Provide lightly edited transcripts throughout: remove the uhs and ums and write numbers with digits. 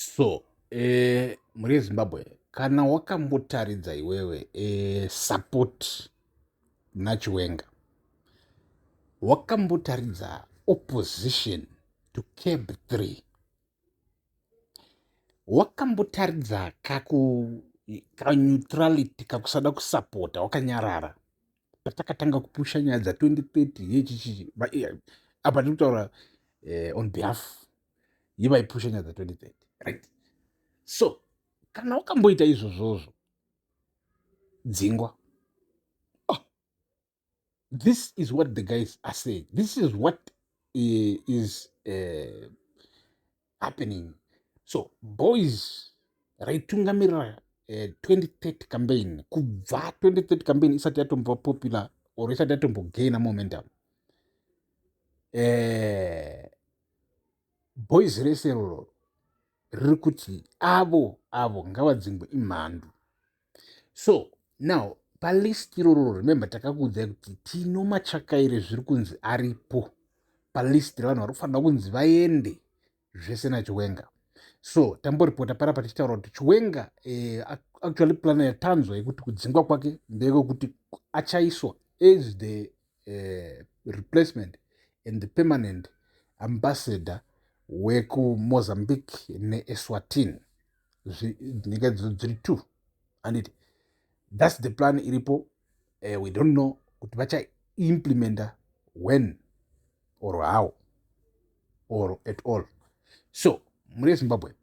So mhuri yeZimbabwe, kana wakambotaridza iwewe support naChiwenga, wakambotaridza opposition to CAB 3, wakambotaridza kaku kaneutrality, kakusada kusapota, wakanyarara patakatanga kupusha nyaya dza2030 yechichichi apa, tiri kutaura on behalf yevaipusha nyaya dza2030, right? So kana wakamboita izvozvozvo, dzingwa. Oh, this is what the guys are saying. This is what is happening. So boys raitungamirira 2030 campaign, kubva 2030 campaign isati yatombo popular or isati yatombogaina momentum, boys rese roro riri kuti avo ngavadzingwe, imhandu. So now palist irororo, remember takakuudzai kuti Tino Machakaire zviri kunzi aripo palist revanhu vari kufanira kunzi vaende zvese naChiwenga. So tamboripota parapa tichitaura kuti Chiwenga actually plan yatanzwa yekuti kudzingwa kwake ndekwekuti achaiswa as the replacement and the permanent ambassador wekuMozambique neEswatini, nyika idzo dziri two, anditi? That's the plan iripo. We don't know kuti vachaimplementa when or how or at all. So mhuri yeZimbabwe,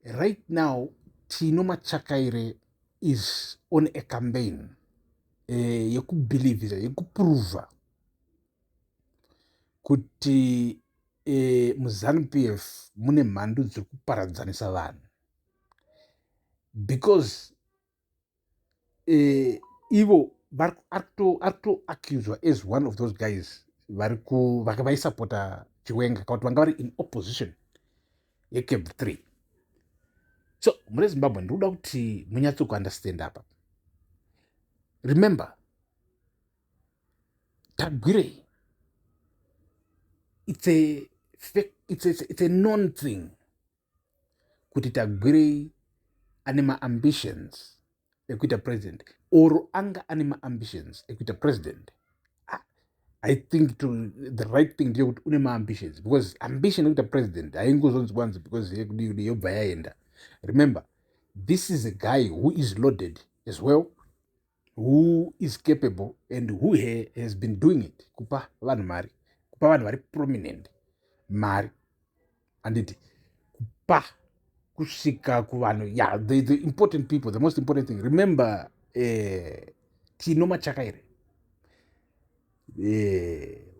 right now Tino Machakaire is on a campaign yekubelievisa, yekuprova kuti muZANU PF mune mhandu dziri kuparadzanisa vanhu, because ivo ari kutoaccuswa as one of those guys vari vaisapota Chiwenga, kana kuti vanga vari in opposition yeCAB 3. So mune Zimbabwe, ndikuda kuti munyatsokuunderstand apa. Remember, Tagwirei, it's a known thing kuti Tagwirei ane maambitions ekuita president, or anga ane maambitions ekuita president. I think the right thing ndeyekuti une maambitions, because ambition ekuita president haingozonzi kwanzi because yekudii yobva yaenda. Remember, this is a guy who is loaded as well, who is capable and who has been doing it, kupa vanhu mari, kupa vanhu vari prominent mari, handiti? Kupa kusvika kuvanhu, yeah, the important people. The most important thing, remember, Tino Machakaire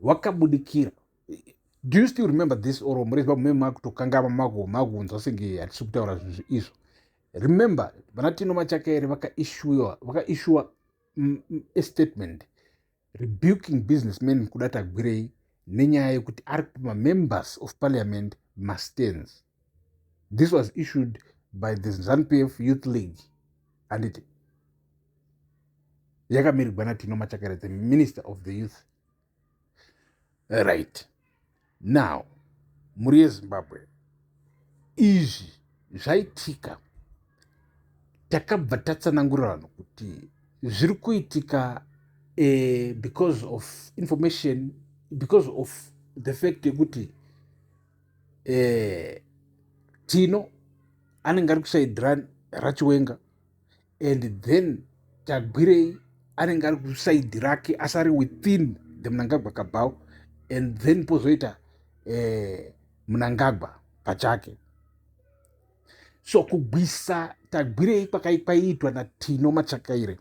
wakabudikira. Do you still remember this, or muri me makutokangama, makunzwa senge hatisi kutaura zvinhu izvo? Remember, vana Tino Machakaire vakaissuwa a statement rebuking businessmen kuda Tagwirei nenyaya yekuti ari kupa mamembers of parliament mastands. This was issued by the ZANU PF Youth League, handiti? Yakamirirwa naTino Machakaire, the minister of the youth. Right now, mhuri yeZimbabwe, izvi zvaitika, takabva tatsanangurira vanhu kuti zviri kuitika because of information, because of the fact yekuti Tino anenge ari kuside raChiwenga and then Tagwirei anenge ari kuside rake, asi ari within the Mnangagwa cabal, and then pozoita Mnangagwa pachake. So kugwisa Tagwirei kwaiitwa naTino Machakaire,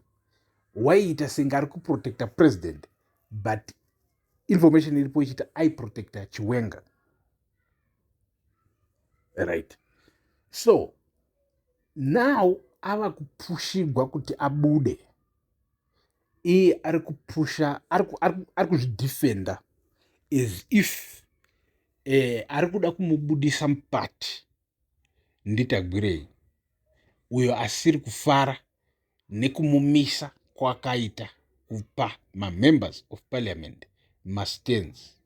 waiita senge ari kuprotecta president, but information iripo ichiita aiprotecta Chiwenga, right? So now ava kupushigwa kuti abude. Iye ari kupusha, ari kuzvidefenda as if ari kuda kumubudisa mupati ndiTagwirei, uyo asiri kufara nekumumisa kwakaita kupa mamembers of parliament mastands.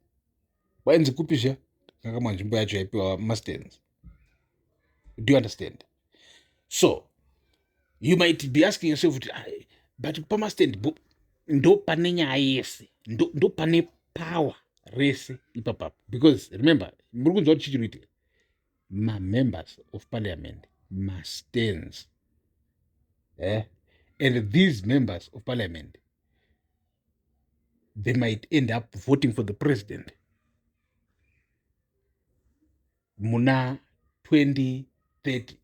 Wainzi kupi zviya? Kangamwa nzvimbo yacho yaipiwa mastands. Do you understand? So you might be asking yourself kuti, ah, but pamastand ndo pane nyaya yese, ndo pane power rese ipapapo, because remember, muri kunzwa kuti chichiri kuitika, mamembers of parliament mastands, eh? And these members of parliament, they might end up voting for the president muna 2030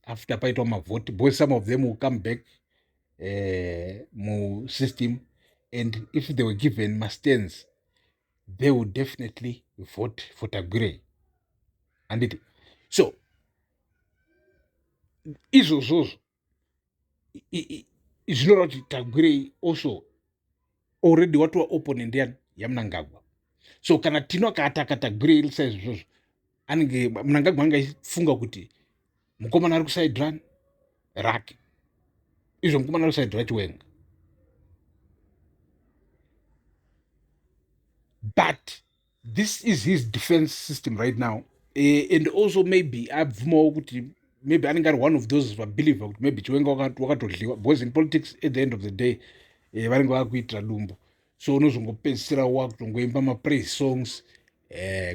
after paitwa mavhoti, because some of them will come back musystem, and if they were given mastands, they will definitely vote for Tagwirei, handiti? So izvozvozvo zvinoreva kuti Tagwirei also already watova opponent yani yaMnangagwa. So kana Tino akaataka Tagwirei saizvozvozvo, anenge Mnangagwa ange achifunga kuti mukomana ari kuside rani rake, izvo mukomana ari kuside raChiwenga. But this is his defense system right now, and also maybe abvumawo kuti maybe anenge ari one of those vabeliever kuti maybe Chiwenga wakatodliwa, because in politics, at the end of the day, vanenge vakuitira dumbu, so unozongopedzisira wakutongoimba mapraise songs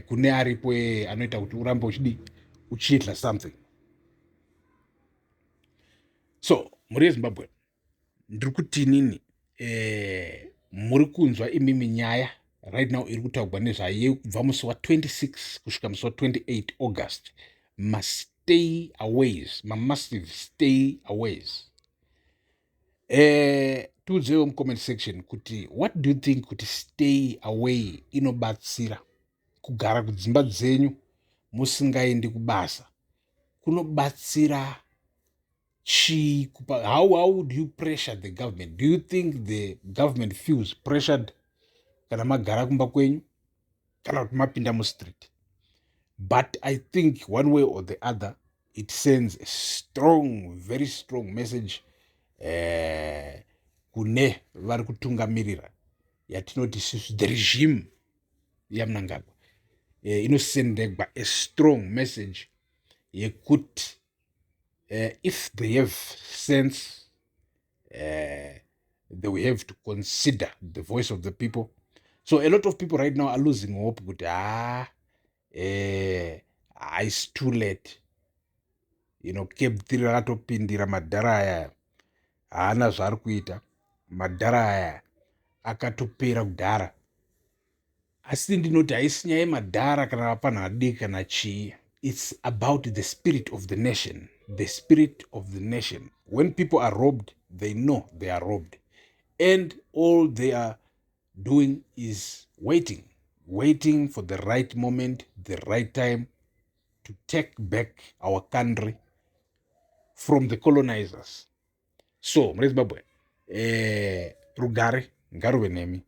kune aripo, anoita kuti urambe uchidi uchidla something. So mhuri yeZimbabwe, ndiri kuti inini, muri kunzwa imimi nyaya right now iri kutaurwa nezvayo kubva musi wa26 kusvika musi wa28 August, mastay aways, mamassive stay aways. Tiudzewo mucomment section kuti what do you think kuti stay away inobatsira? Kugara kudzimba dzenyu musingaendi kubasa kunobatsira chii? Kupa how do you pressure the government? Do you think the government feels pressured kana magara kumba kwenyu kana kuti mapinda mustreet? But I think one way or the other, it sends a strong, very strong message kune vari kutungamirira yatinoti isusu the regime yaMnangagwa. Inosendegwa a strong message yekuti if they have sense, they will have to consider the voice of the people. So a lot of people right now are losing hope kuti it's too late. CAB 3 rakatopindira madhara aya, haana zvaari kuita, madhara aya akatopera kudhara. Asi ndinoti haisi nyaya yemadhara kana vapanhu adiki kana chii. It's about the spirit of the nation, the spirit of the nation. When people are robbed, they know they are robbed, and all they are doing is waiting, waiting for the right moment, the right time to take back our country from the colonizers. So mune Zimbabwe, rugare ngaruve nemi.